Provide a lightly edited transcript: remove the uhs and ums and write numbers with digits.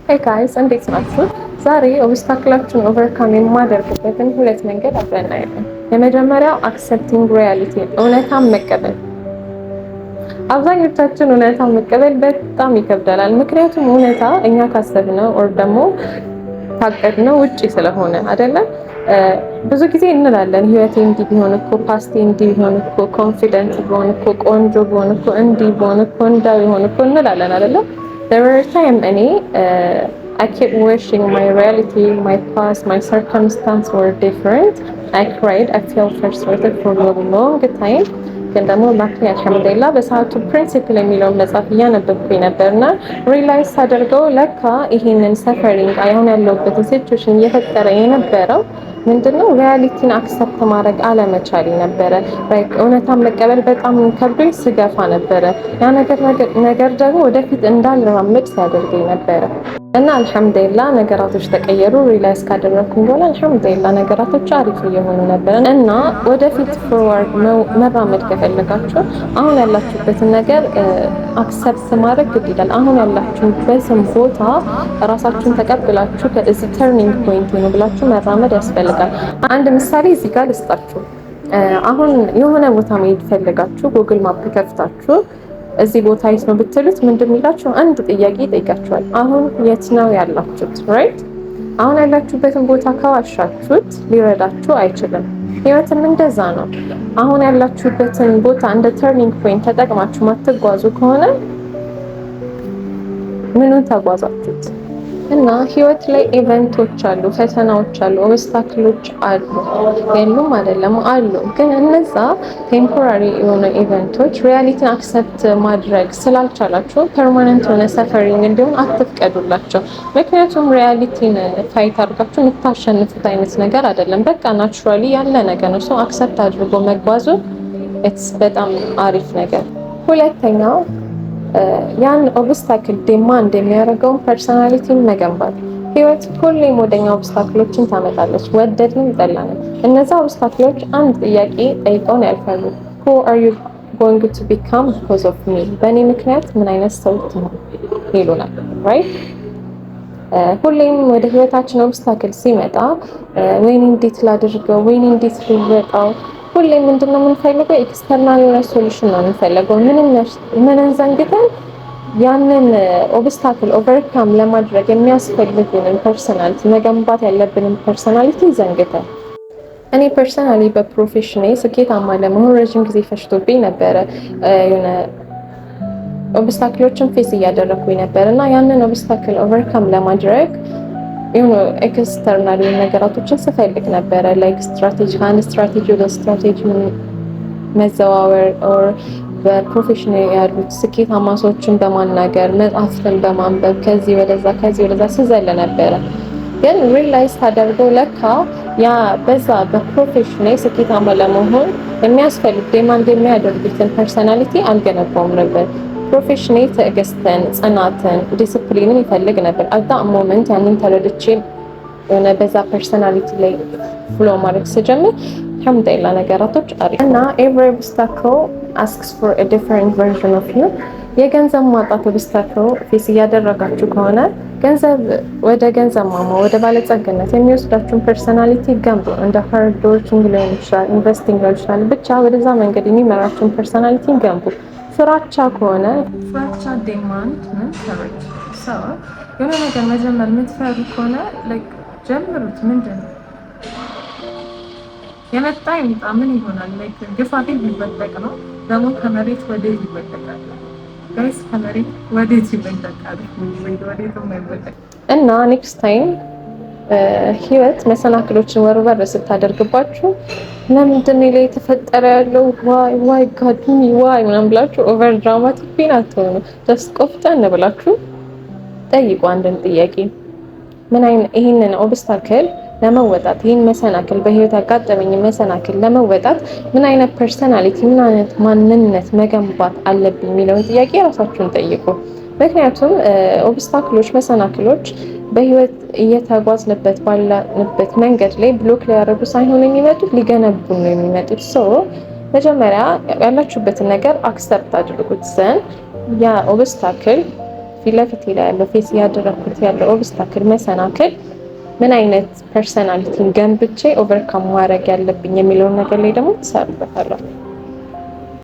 Hey guys፣ እንዴት ናችሁ? ዛሬ obstacle ኣችሁን overcome የማደርግበትን ሁለት መንገድ አብረን እናያለን። የመጀመሪያው accepting reality፣ እውነታን መቀበል። አብዛኞቻችን እውነታን መቀበል በጣም ይከብደናል። ምክንያቱም እውነታ እኛ ካሰብነው or ደግሞ ካቀድነው ውጪ ስለሆነ አይደለም። ብዙ ጊዜ እንላለን፣ ህይወቴ እንዲህ ቢሆን እኮ፣ past ኤ እንዲህ ቢሆን እኮ፣ confident ብሆን እኮ፣ ቆንጆ ብሆን እኮ፣ እንዲህ ብሆን እኮ፣ እንዳ ቢሆን እኮ እንላለን አይደለም። There were a time እኔ I kept wishing my reality, my past, my circumstance were different. I cried, I felt frustrated for a long time. ግን ደግሞ luckily አልሐምዱሊላህ በሰዓቱ Principle የሚለውን መጽሐፍ እያነበብኩኝ ነበር እና realize ሳደርገው ለካ ይሄንን suffering፣ አሁን ያለሁበትን situation እየፈጠረ የነበረው ምንድነው? Reality ን accept ማድረግ አለመቻል ነበረ። Like እውነታን መቀበል በጣም ከብዶኝ ስገፋ ነበረ። ያ ነገር ደግሞ ወደፊት እንዳልራመድ ሲያደርገኝ ነበረ እና አልሐምዱሊላህ ነገራቶች ተቀየሩ። Realize ካደረግኩኝ በኋላ አልሐምዱሊላህ ነገራቶች አሪፍ እየሆኑ ነበረ። እና ወደፊት forward መራመድ ከፈለጋችሁ አሁን ያላችሁበትን ነገር accept ማድረግ ግድ ይላል። አሁን ያላችሁበትን ቦታ ራሳችሁን ተቀብላችሁ ከዚህ turning point ነው ብላችሁ መራመድ ያስፈልጋል። አንድ ምሳሌ እዚህ ጋር ልስጣችሁ። አሁን የሆነ ቦታ መሄድ ፈልጋችሁ Google Map ከፍታችሁ እዚህ ቦታ የት ነው ብትሉት ምንድን የሚላችሁ? አንድ ጥያቄ ይጠይቃችኋል። አሁን የት ነው ያላችሁት? Right? አሁን ያላችሁበትን ቦታ ከዋሻችሁት ሊረዳችሁ አይችልም። ህይወትም እንደዛ ነው። አሁን ያላችሁበትን ቦታ እንደ turning point ተጠቅማችሁ ማትጓዙ ከሆነ ምኑን ተጓዛችሁት? እና ህይወት ላይ event ኦች አሉ፣ ፈተናዎች አሉ፣ obstacle ኦች አሉ። የሉም አይደለም፣ አሉ። ግን እነዛ temporary የሆነ event ኦች reality ን accept ማድረግ ስላልቻላችሁ permanent የሆነ suffering እንዲሆን አትፍቀዱላቸው። ምክንያቱም reality ን fight አድርጋችሁ የምታሸንፉት አይነት ነገር አይደለም። በቃ naturally ያለ ነገር ነው። So accept አድርጎ መጓዙ it's በጣም አሪፍ ነገር። ሁለተኛው ያን obstacle demand የሚያደርገውን personality ን መገንባት። ህይወት ሁሌም ወደኛ obstacle ኦችን ታመጣለች፣ ወደድንም ጠላንም። እነዛ obstacle ኦች አንድ ጥያቄ ጠይቀውን ያልፋሉ። "Who are you going to become because of me?" በእኔ ምክንያት ምን አይነት ሰው ትሆን ይሉናል። Right? ሁሌም ወደ ህይወታችን obstacle ሲመጣ ወይኔ እንዴት ላድርገው፣ ወይኔ እንዴት ልወጣው፣ ሁሌም ምንድነው የምንፈልገው? External የሆነ solution ነው የምንፈልገው። ምንን ዘንግተን? ያንን obstacle overcome ለማድረግ የሚያስፈልጉንን personality፣ መገንባት ያለብንን personality ዘንግተን። እኔ personally በ profession ኤ ስኬታማ ለመሆን ረጅም ጊዜ ፈጅቶብኝ ነበረ። የሆነ obstacle ኦችን face እያደረግኩኝ ነበር እና ያንን obstacle overcome ለማድረግ የሆነ external የሆኑ ነገራቶችን ስፈልግ ነበረ። Like ስትራቴጂ፣ ከአንድ ስትራቴጂ ወደ ስትራቴጂ መዘዋወር or በ profession ያሉት ስኬታማ ሰዎችን በማናገር፣ መጽሐፍትን በማንበብ፣ ከዚህ ወደዛ ከዚህ ወደዛ ስዘል ነበረ። ግን realize ታደርገው ለካ ያ በዛ በ profession ስኬታማ ለመሆን የሚያስፈልግ demand የሚያደርጉትን personality አልገነባውም ነበር። Profession ኤ ትዕግስትን፣ ጽናትን፣ ዲስፕሊንን ይፈልግ ነበር። At that moment ያንን ተረድቼ የሆነ በዛ personality ላይ flow ማድረግ ስጀምር አልሐምዱሊላህ ነገራቶች አሪፍ። እና every obstacle asks for a different version of you። የገንዘብ ማጣት obstacle face እያደረጋችሁ ከሆነ ገንዘብ ወደ ገንዘብ ማማ፣ ወደ ባለጸግነት የሚወስዳችሁን personality ገንቡ። እንደ hard working ሊሆን ይችላል፣ investing ሊሆን ይችላል። ብቻ ወደዛ መንገድ የሚመራችሁን personality ገንቡ። ፍራቻ ከሆነ፣ ፍራቻ demand ምን? Courage። የሆነ ነገር መጀመር የምትፈሩ ከሆነ ጀምሩት። ምንድን ነው፣ የመጣ ይምጣ፣ ምን ይሆናል? ግፋ ቢል ቢወደቅ ነው። ደግሞ ከመሬት ወዴት ይወደቃል? Guys፣ ከመሬት ወዴት ይወደቃል? ወዴትም አይወደቅ። እና next time ህይወት መሰናክሎችን ወርወር ስታደርግባችሁ ለምንድን ነው ላይ የተፈጠረ ያለው፣ why, why God me, why ምናምን ብላችሁ over dramatic ቢን አትሆኑ። Just ቆፍጠን ብላችሁ ጠይቁ አንድን ጥያቄ። ምን አይነት፣ ይህንን obstacle ለመወጣት፣ ይህን መሰናክል፣ በህይወት ያጋጠመኝ መሰናክል ለመወጣት ምን አይነት personality፣ ምን አይነት ማንነት መገንባት አለብኝ የሚለውን ጥያቄ ራሳችሁን ጠይቁ። ምክንያቱም obstacle ኦች፣ መሰናክሎች በህይወት እየተጓዝንበት ባለንበት መንገድ ላይ block ሊያደርጉ ሳይሆን የሚመጡት ሊገነቡን ነው የሚመጡት። So መጀመሪያ ያላችሁበትን ነገር accept አድርጉት። Then ያ obstacle ፊት ለፊት ላይ ያለው፣ face እያደረግኩት ያለው obstacle፣ መሰናክል ምን አይነት personality ን ገንብቼ overcome ማድረግ ያለብኝ የሚለውን ነገር ላይ ደግሞ ትሰሩበታላችሁ።